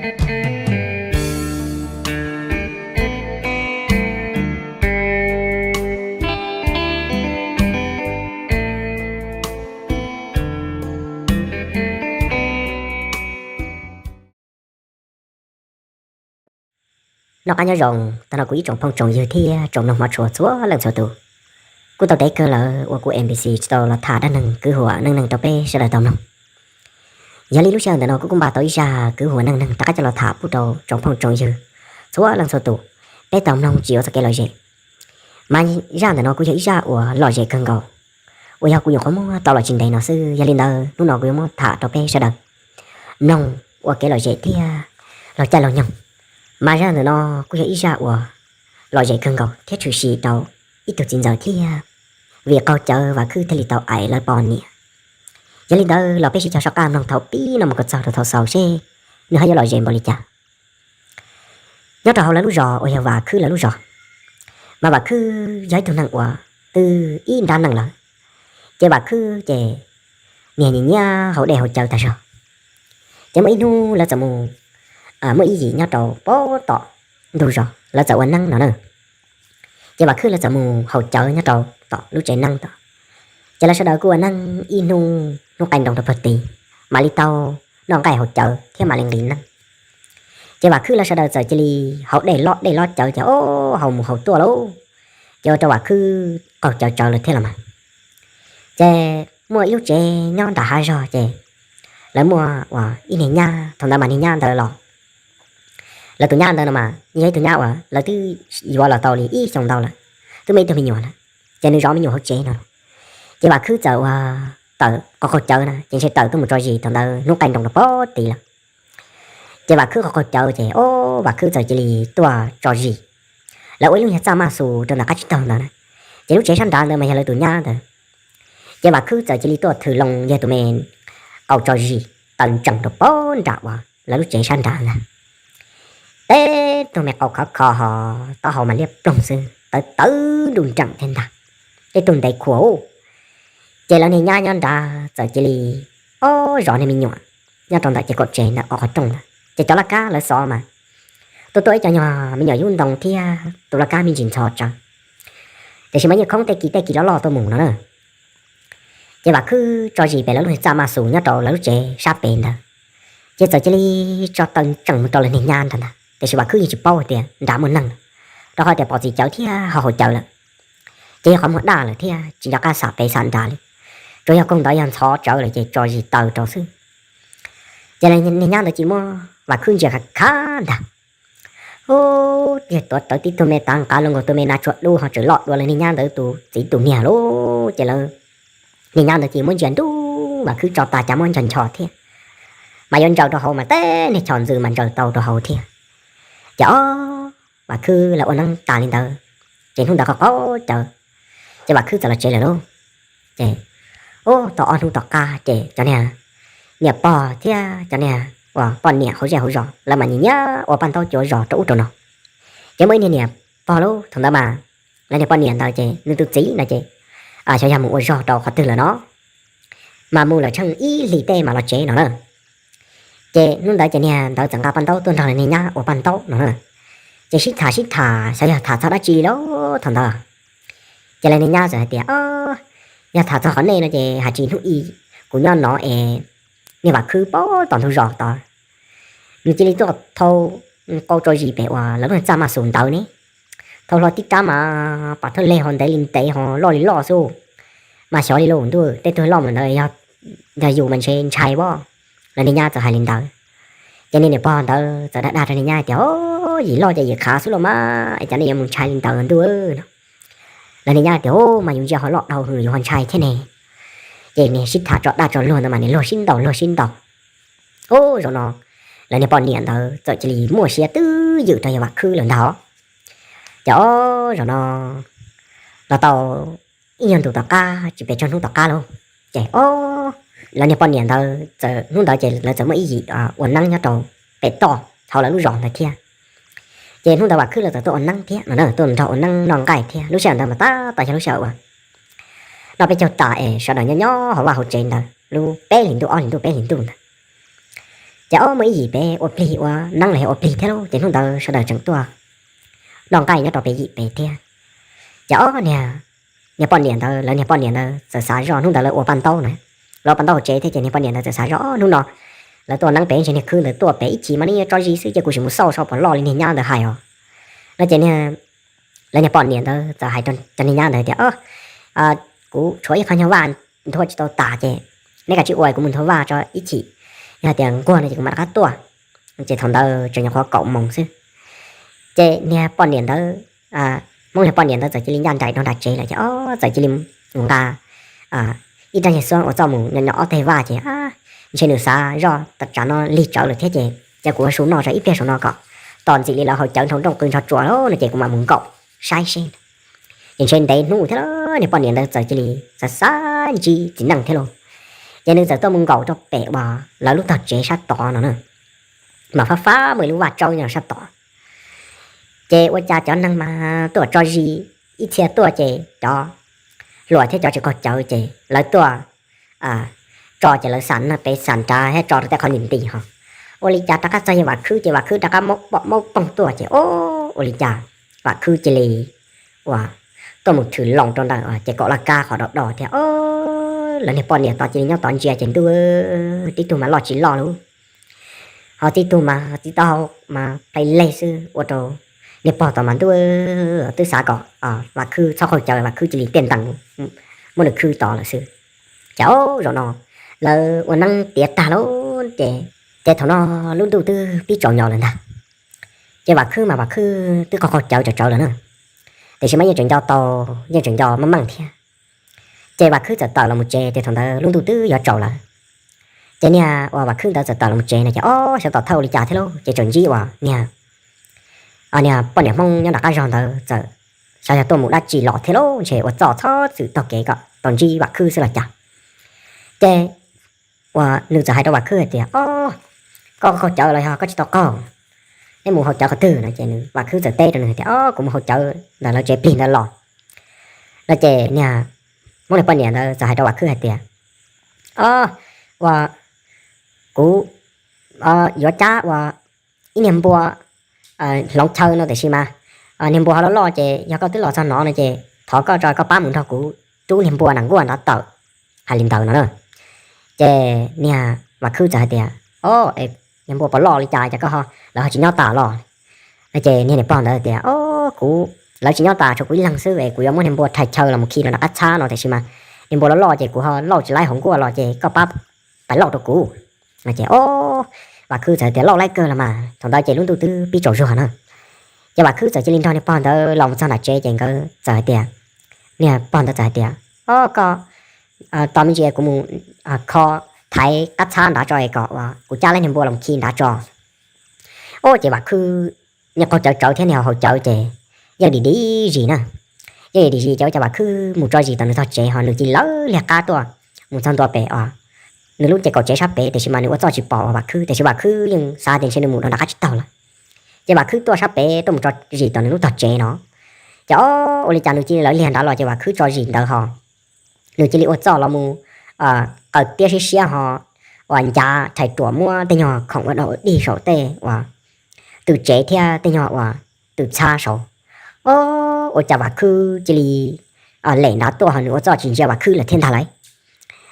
Noj qab nyob zoo, tag nrho kuv ib tsoom phooj tsoom ywg thiab tsoom mloog hmov tshua txhua leej txhua tus. Kuj tau tev kawg lawm uas kuv M B C tsis tau los tham dab neeg kwv huam neej neeg rau peb sawv daws tau mloog. Yog li lub sij hawm ntawm no kuv kuj npaj tau ib zaj kwv huam neej neeg rov qab coj los tham pub rau tsoom phooj tsoom ywg txhua leej txhua tus, peb tau mloog tsis ua txoj kev lom zem. Mas zaj ntawm no kuj yog ib zaj uas lom zem kawg nkaus, uas yog kuv nyuam qhuav muab tau los tsis ntev no xwb, yog li ntawd hnub no kuv yuav muab tham rau peb sawv daws mloog ua kev lom zem thiab laug caij laug nyoog. Mas zaj ntawm no kuj yog ib zaj uas lom zem kawg nkaus thiab tshwm sim rau ib tug txiv ntxawm thiab, vim qaug cawv Vam Khwb thiaj li tau aim lawv poj niam. Yog li ntawd los peb sib cog soj qab mloog thaum pib no mus kom txog rau thaum xaus seb nws ho yuav lom zem npaum li cas. Nyob rau hauv lawv lub zos uas yog Vam Khwb lawv lub zos, mas Vam Khwb yog ib tug neeg uas twb ib nrab neej lawm, ces Vam Khwb ces niag nyiam nyiam haus dej haus cawv tag zog. Ces muaj ib hnub lawv txawm mus, muaj ib yim nyob rau pem tom ntug zos lawv txawm ua neeb no na. Ces Vam Khwb lawv txawm mus haus cawv nyob rau tom lub tsev neeb tod. Ces lawv sawv daws kuj ua neeb ib hnub, hnub qaij nroos rau pag tid, mam li tau noj nqaij haus cawv thiab mam li nqis neeb. Ces Vam Khwb lawv sawv daws txawm cia li haus dej lob dej lob cawv ces o, haus mus haus tuaj lauj, ces ua rau Vam Khwb qaug cawv tsawv lawm thiab los mas. Ces muaj ib lub tsev nyob nram hav zog ces lawv muaj uas ib niag nyab, thaum ntawd mas niag nyab ntawd los, lawv tus nyab ntawd no mas yog ib tug nyab uas lawv twb yuav los tau li ib xyoos ntau lawm, twb muaj ib tug me nyuam lawm, ces nws zov me nyuam hauv tsev no. Ces Vam Khwb txawm uas tawm qaug qaug cawv na ces ntshe tawm tuaj mus tso zis thaum ntawd hnub qaij nroos rau pag tid lawm. Ces Vam Khwb qaug qaug cawv ces o, Vam Khwb txawm cia li tuaj tso zis. Lawv ua ib lub nyuag txaj maj xus rau ntawm qab tsib taug ntawd na, ces lub tsev sab nrad ntawd mas yog lawv tus nyab ntawd. Ces Vam Khwb txawm cia li tuaj thws loo yog tus me qau tso zis taws ntsees rau pag nram uas lawv lub tsev sab nrad ntag. Teb tug me qau khov kho ho, taub hau mas liab ploog xwb, tawv tawv nruj nreem thiab ntag, tej tug ntev khuav. Ces lawv niag nyab nyob nrad txawm cia li o, zov niag me nyuam nyob rau ntawm ces kaum tsev ntawm qhov rooj ntawd ces cov laj kab lawv xov mas tuaj tuaj ib co nyuag me nyuam yub ntoo thiab tus laj kab me ntsis ntxhov tsawv, tiam sis mas yeej khoob tej kis tej kis loj loj tuaj mus no na. Ces Vam Khwb tso zis pem lawv lub txaj maj xus nyob rau lawv lub tsev sab pem ntawd, ces txawm cia li tso taw ntsees mus rau lawv niag nyab nrad ntag, tiam sis Vam Khwb yeej tsis paub hais tias nrad muaj neeg, rau qhov tias pom txiv cawv thiab ho haus cawv lawm, ces yog qhov muag daj lawm thiab tsis nco qab xam pem xam nrad li, tsuas yog koog ntawd yog ntxhov tsawv lawm ces tso zis taw rau xwb. Ces niag nyab ntawd cia li muab Vam Khwb ntsia khav khav ntag. Ub, tiag tuav rawv tib tug me tav nqav los nkaus tus me nas tsuag dub ho tseem loj dua lawv niag nyab ntawd tus txiv tus niag lauj. Ces lawv niag nyab ntawd cia li muab ntsia nruj, Vam Khwb tso tas cas muab nchos nchos thiab, mas yuav ntsaws rau hauv mas teb niag chos ntxwm mas ntsaws tau rau hauv thiab. Ces o, Vam Khwb lawv ua neeb tas li ntawd, ces hnub ntawd qaug qaug cawv, ces Vam Khwb txawm los tsev lawm lauj. Ces ub, tau ob hnub tom qab ces cov niag niam pog thiab cov niag uas poj niam hauv zej hauv zos lawv mas nyiam nyiam ua paj ntaub cuav zos rau ub rau no. Ces muaj ib niag niam pog lauj, thaum ntawd mas lawv niag poj niam ntawd ces nws tus txiv no ces xyov yog mus ua zog rau qhov twg lawm no, mas mus lawm tsheej ib hlis tej mas los tsev no na. Ces hnub ntawd ces niag ntawd txawm nqa paj ntaub tuaj nrog lawv niag nyab ua paj ntaub no na. Ces sib tham sib tham xyov yog tham txog dab tsi li lauj thaum ntawd. Ces lawv niag nyab txawm hais tias, yog tham txog qhov nej no ces hais tsis hnub i kuv nyob no es niag Vam Khwb pem tom ntug zos tod, nws cia li tuaj thau qau tso zis pem uas lawv lub txaj maj xus ntawd ne. Thau hlo tib rab mas pas thawj leg ho ntev li ntev ho loj li loj xwb, mas xyov li lauj ntuj, tej tug loj mas ntawd yog yus mas ntshe ntshai pob. Lawv niag nyab txawm hais li ntawd. Ces niag niam pog ntawd txawm dag dag rau niag nyab tias, yim loj ces yim khav xwb los mas es cas nej yuav mus ntshai li ntawd ntuj no. Lawv niag nyab tias, mas yus ntsia ho loj dhau yus ho ntshai thiab ne. Ces niag sib tham tso dag tso luag ntawd mas niag luag sib ntaus luag sib ntaus. Ub, zaum no lawv niag poj niam ntawd txawm cia li muaj siab twb ywm rau yawg Vam Khwb lawm ntag. Ces ob zaum no los tau ib nyuag ntus tom qab tsis pes tsawg hnub tom qab lauj, ces ob, lawv niag poj niam ntawd txawm hnub ntawd ces lawv txawm muaj ib yim ua neeb nyob rau pem toj hauv lawv lub zos ntawd thiab. Ces hnub ntawd Vam Khwb lawv txawm tuaj ua neeb thiab no na, tuaj nrog ua neeb noj nqaij thiab. Lub sij hawm ntawd mas tab tom yog lub sij hawm uas noj peb caug tas es sawv daws nyob nyob hauv vaj hauv tsev ntawd lub peb hlis ntuj, ob hlis ntuj peb hlis ntuj ntawd. Ces ob muaj ib yim pem ua plig ua neeb los yog ua plig thiab lauj, ces hnub ntawd sawv daws tseem tuaj noj nqaij nyob rau pem yim pem thiab. Ces ob niag, niag poj niam ntawd, lawv niag poj niam ntawd txawm xav zoj, hnub ntawd lawv ua paj ntaub na, lawv ua paj ntaub hauv tsev thiab ces niag poj niam ntawd txawm xav zoj, hnub no lawv tuaj neeb pem ntsis niag khwb ntawd tuaj pem ib chim mas neb yuav tso zis xwb, ces kuv sim mus xauj saib puas loj li niag nyab ntawd hais os. No ces niag, lawv niag poj niam ntawd txawm hais rau niag nyab ntawd tias, kuv tshuav ib qho nyuag vaj nthuav tsis tau tas ces neb kav tsij ua kuv mus nthuav vaj tso ib chim, yog hais tias nquag no ces kuv mam rov qab tuaj. Ces thaum ntawd tseem nyuam qhuav kaum moos xwb. Ces niag poj niam ntawd, Hmoob niag poj niam ntawd txawm cia li ncaj nraim rau nram tsev lawm ces ob txawm cia li mus nqa ib rab nyuag xuab ua txuj mus nyom nyom ob teg vaj ces ntshe nws xav zoj tam tsam no lig tsawv lawm thiab ces cia kuv ua su noj tso ib pliag saum no kom tos ntxim li lawv haus cawv nrhau nrooj qw nrho tsuas no ces kuv mam mus nkaum saib seb. Ces ntshe ntev hnub thiab niag poj niam ntawd txawm cia li xav xav ntsib txiv neej thiab lauj. Ces nws txawm tuaj mus nkaum rau pem uas lawv lub tog tsev sab tod no na, mas fab fab muaj ib lub vaj tsaub nyob sab tod. Ces ua cas cov neeg mas tuaj tso zis ib txhia tuaj ces cov hluas thiab cov tsis qaug cawv ces lawv tuaj tso ces lawv xam pem xam nrad thiab tso rau tej qhov ntim nti ho. Ua li cas rov qab txog yawg Vam Khwb ces Vam Khwb rov qab pom maub poog tuaj ces ua li cas Vam Khwb cia li uas tuaj mus thwm loos rau ntawm ces kaum laj kab qhov do do thiab. Lawv niag poj niam tod cia li nyob tod ntsia ces ntuj, tib tug mas loj tsis loj lauj, ho tib tug mas txiv taub hau mas plai leg xwb ua rau niag pog tod mas ntuj twb xav kom Vam Khwb txhob qaug cawv, Vam Khwb cia li tej ntees muab nws khwb tod lawm xwb. Ces zaum no lawv ua neeb tiav tag lauj ces, ces thaum no lub ntuj twb pib tsaus nyo lawm ntag. Ces Vam Khwb mas Vam Khwb twb qaug qaug cawv tsawv tsawv lawm na, tiam sis mas yeej tseem nco tau, yeej tseem nco meej meej thiab. Ces Vam Khwb txawm tawm los mus tsev ces thaum ntawd lub ntuj twb yuav tsaus lawm. Ces niag uas Vam Khwb ntawd txawm tawm los mus tsev no ces ob xyov tom thawj ua li cas thiab lauj ces txawm ntsib uas niag, niag poj niam Hmoob nyob nram qab zog ntawd txawm xyov yog tuaj mus dab tsi los thiab lauj, ntshe ua txuj txhob txwm taug kev kom tau ntsib Vam Khwb xwb los cas. Ces uas nws txawm hais rau Vam Khwb hais tias, o, koj qaug cawv los yog koj tsis tau qaug? Neb mus haus cawv qhov twg no? Ces nws, Vam Khwb txawm teb rau nws hais tias, o, kuv mus haus cawv ntawm lawv tsev plig ntawd los. No ces niag Hmoob niag poj niam ntawd txawm hais rau Vam Khwb hais tias, o, uas kuv yuav cab uas ib niag npua hloov chaw no tiam sis mas niag npua ho loj loj ces yog koj twb los txog no no ces thov koj tso koj pab mus nrog kuv rub niag npua nram nkuaj nrad tawm. Hais li ntawd no na. Ces niag Vam Khwb txawm hais tias, o, niag npua puas loj li cas ces koj, lawv ho tsis nyob tas los? No ces niag niam pog ntawd tias, o, kuv, lawv tsis nyob tas tshuav kuv ib leeg xwb es kuv yuav muab niag npua rhais chaw los mus khi rau nram qab txhab no tiam sis mas niag npua loj loj ces kuv ho lauj tsis laib hauv nkuaj los ces koj pab pais lauj rau kuv. No ces, o, Vam Khwb txawm hais tias, lauj laib kawg los mas. Thaum ntawd ces lub ntuj twb pib tsaus zuag na. Ces Vam Khwb txawm cia li nrog niag pog ntawd los mus txog nram tsev ces nkawd txawm hais tias, niag pog ntawd txawm hais tias, o, koj, tos me ntsis kuv mus kho thaiv qab txhab nrad tso es kom uas kuv cab lawv niag npua los khi nrad tso. O, ces Vam Khwb niag qaug cawv tsawv thiab niag haus cawv ces yeej dim dim zis na. Yeej dim dim zis ces ua cas Vam Khwb mus tso zis tom nws tog tsev ho nws cia li lawv liag qab tuaj mus txog ntua pem os, nws lub ces kaum tsev sab pem tiam sis mas nws ua txuj tsis pom uas Vam Khwb tiam sis Vam Khwb yeej xav tias ntshe nws mus rau nram qab tsis taug lawm. Ces Vam Khwb tuaj sab pem tuaj mus tso zis tom nws lub tog tsev no. Ces o, ua li cas nws cia li lawv liag nrad los ces Vam Khwb tso zis ntawd ho nws cia li ua txuj los mus qaws tiab siab siab ho uas ncav rhais ruam muab tej nyuag khoom ua dog ua dig saum tej uas tw tsev thiab tej nyuag uas tw txhab saud. O, ua cas Vam Khwb cia li lem nrad tuaj ho nws ua txuj tsis ntsia Vam Khwb lawm thiab ntag lauj.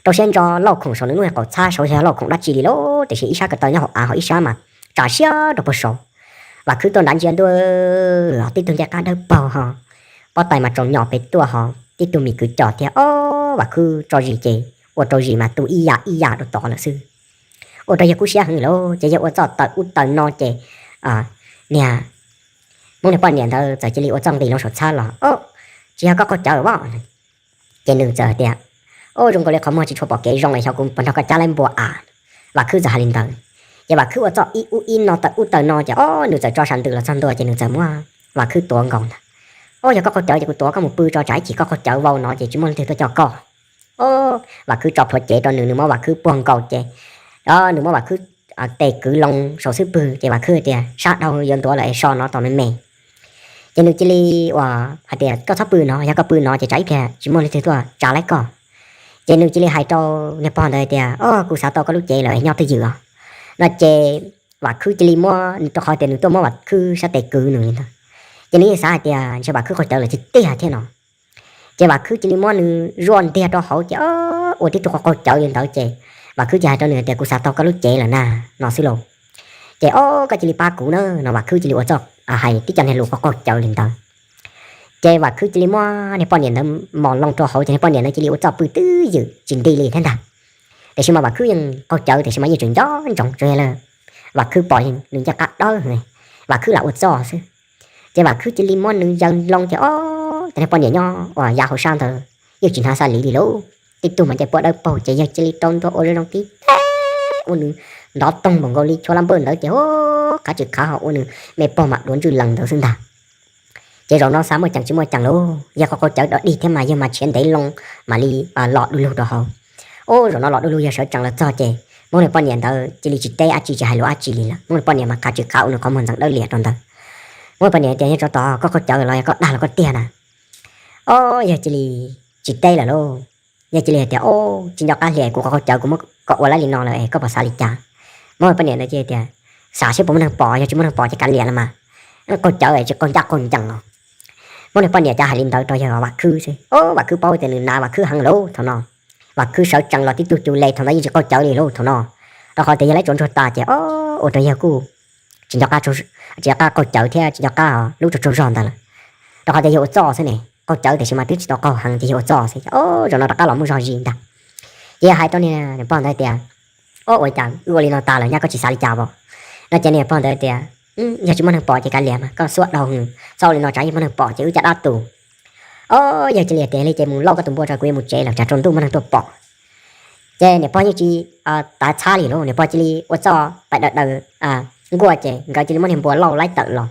Rau siab ntso lauj khoom saum nws lub qaum txhab saud yog lauj khoom dab tsi li lauj tiam sis ib sab ko taw nyob hauv av ho ib sab mas tsa siab rau puag saud. Vam Khwb tuaj nrad ntsia ntua, tib tug ncej qab dawb paug ho pob tais mas tsaus nyos pem tuaj ho tib tug mis kwv cos thiab o, Vam Khwb tso zis ces ua rau zis mas tu ib yam ib yam rau tod lawm xwb. Ua rau yawg kub siab heev lauj ces yawg ua txuj tawm ub tawm no ces niag Hmoob niag poj niam ntawd txawm cia li ua txuj nqis loo saum txhab los, o, tsis yog koj qaug cawv voj? Ces nws txawm hais tias, o, zoo nkaus li qhov muag tsis tshua pom kev zoo es xyov kuv puas nrog koj cab lawv npua av. Vam Khwb txawm hais li ntawd. Ces Vam Khwb ua txuj ib ub ib no tawm ub tawm no ces o, nws txawm tso sam ntws los txog ntua ces nws txawm muab Vam Khwb tuav nkaus ntag. O, yog koj qaug cawv ces kuv tuav koj mus pw tso tsam ib chim koj qaug cawv vau no ces tsis muaj leej twg tuaj coj koj. O, Vam Khwb tso plhuav cev rau nws, nws muab Vam Khwb puag nkaus ces o, nws muab Vam Khwb tes kwv loo saum xub pwg ces Vam Khwb tias, sab dhau yuav ntuav lawm es so no tos me me. Ces nws cia li uas hais tias, koj txhob pw no, yog koj pw no ces tsam ib pliag tsis muaj leej twg tuaj tsa laib koj. Ces nws cia li hais rau niag pog ntawd tias, o, kuv xav tau koj lub cev lawm es nyob twj ywm os. No ces Vam Khwb cia li muab, rau qhov tias nws tuaj muab Vam Khwb sab tes kwv nws li ntawd, ces nws yeej xav hais tias ntshe Vam Khwb qaug cawv lawm tiag tiag thiab no. Ces Vam Khwb cia li muab nws zuaj ntiag rau hauv ces ua tib tug qaug qaug cawv li ntawd ces Vam Khwb cia hais rau nws tias kuv xav tau koj lub cev lawm na, no xwb lauj. Ces o, koj cia li pab kuv na no, Vam Khwb cia li ua txuj hais tib co niag lus qaug qaug cawv li ntawd. Ces Vam Khwb cia li muab niag poj niam ntawd mos loo rau hauv ces niag poj niam ntawd cia li ua txuj pw twj ywm tsis nti li thiab ntag. Tiam sis mas Vam Khwb yeej qaug cawv tiam sis mas yeej tseem nco ntsoov tsuas yog Vam Khwb pom nws ncaj qab dawb, Vam Khwb lam ua txuj xwb. Ces Vam Khwb cia li muab nws yaws loo ces o, cov niag poj niam nyob uas yav hauv sab ntawd yeej tsis hnav xa li li lauj. Tib tug mas ncej puab dawb paug ces yawg cia li rau ntua ua zoo zoo tib teg ua nws ntov toog npaum nkaus li chua lab npawj ntawd ces o, qhav tsis qhav ho ua nws me paug mam duav ntswj lees ntawd xwb ntag. Ces zaum no xav muaj ceem tsis muaj ceem lauj, yawg qaug qaug cawv dog dig thiab mas yawg mas tshiav ntev loo mam li los du lug rau hauv. Ub, zaum no los du lug yawg sawv tsees los txog ces Hmoob niag poj niam ntawd cia li tsis teb dab tsi tsis hais lus dab tsi li lawm. Hmoob niag poj niam mas qhav tsis qhav ua nws qhov muag ntxeev dawb liam rau ntawd. Hmoob niag poj niam tias yawg tsov tom, koj qaug cawv los yog koj dag los koj tiag na? O, yawg cia li tsis teb lawm lauj. Yawg cia li hais tias o, tsis nco qab hli kuv qaug qaug cawv kuv muab koj ua lawm li no lawm es koj puas xav li cas? Hmoob niag poj niam ntawd cia li tias xav seb puas muaj neeg pom, yog tsis muaj neeg pom ces kav liam los mas. Qaug cawv es tsis qaug ncaj qaug ncees os. Hmoob niag poj niam cas hais li ntawd rau yawg Vam Khwb xwb. O, Vam Khwb paub tias nws hnav Vam Khwb heev lauj thaum no. Vam Khwb sawv tsees los tib tug cu le thaum ntawd yeej tsis qaug cawv li lauj thaum no. Rau qhov tias yawg lawv tsuas ntsuag tas ces o, ua rau yawg kuj tsis nco qab, tsis nco qab qaug cawv thiab tsis nco qab lub tsaug tsaug zog ntawd lawm. Rau qhov tias yawg ua txuj xwb ne, qaug cawv tiam sis mas twb tsis tau qaug heev ces yawg ua txuj xwb ces o, zaum no rov qab los muaj zog zis ntag. Ces yawg hais rau niag pog ntawd tias o, ua cas wb ua li no tas lawm nyab, koj tsis xav li cas os? No ces niag pog ntawd tias yog tsis muaj neeg pom ces kav liam mas, koj xuab dhau, txhob ua li no tsam ib muaj neeg pom ces wb caj dab tu. O, yawg cia li tias li ces mus lauj koj tus npua tso, kuv yuav mus tsev lawm tsam tsaus ntuj muaj neeg tuaj pom. Ces niam pog yeej tsis tav txhab li lauj, niam pog cia li ua txuj paim daws daws nkuaj ces nkawd cia li muab niag npua lauj laib tawm los.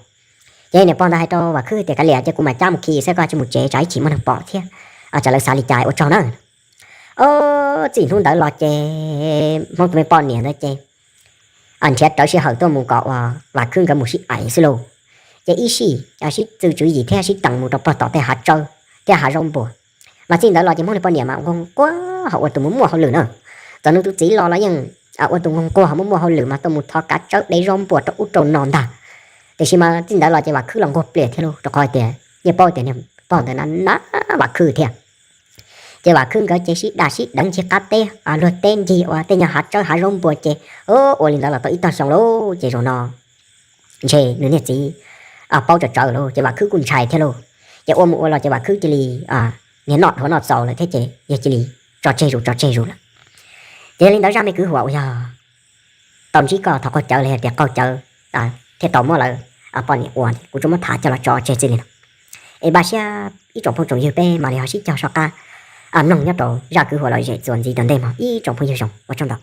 Ces niam pog ntawd hais rau Vam Khwb tias kav liam ces kuv mam cab mus khi xwb, koj tsis mus tsev tsam ib chim muaj neeg pom thiab tsam lawv xav li cas ua tsaug na. O, txij hnub ntawd los ces Hmoob tus me poj niam ntawd ces nrhiav rawv sij hawm tuaj mus kom uas Vam Khwb nkawd mus sib aim xwb lauj. Ces ib sij sib txwv tswv yim thiab sib teem mus rau pog tom tej hav tsawb thiab hav zaub npua. Mas txij ntawd los ces Hmoob niag poj niam mas nquag nquag ho ua tus muaj muaj hauj lwm na. Txawm nws tus txiv los los yeej ua tus nquag nquag ho muaj muaj hauj lwm mas tuaj mus thov kav tsawb de zaub npua rau ub rau no ntag. Tiam sis mas txij ntawd los ces Vam Khwb los nquag plias thiab lauj, rau qhov tias yeej paub tias niag pog ntawd na na Vam Khwb thiab. Ces Vam Khwb nkawd ces sib dam sib deev ncig qab teb luag teb ncig ua tej nyuag hav tsawb hav zaub npua ces ua li ntawd los tau ib tog xyoo lauj ces zaum no ntshe nws niag txiv paub tsawv tsawv lauj ces Vam Khwb kuj ntshai thiab lauj. Ces ua mus ua los ces Vam Khwb cia li niag noj dhuav noj txaus lawm thiab ces yawg cia li tso tseg zus tso tseg zus lawm. Ces yog li ntawd zaj me kwv huam uas yog tau ntsib koj thaum qaug cawv los yog tias qaug cawv thiaj tau muab lawv poj niam ua, kuv tsuas muab tham coj los tso tseg txij li no. Es npaj siab ib tsoom phooj tsoom ywg peb mam li ho sib cog soj qab mloog nyob rau zaj kwv huam lom zem txuas ntxiv tom ntej mog ib tsoom phooj ywg zoo, ua tsaug ntau.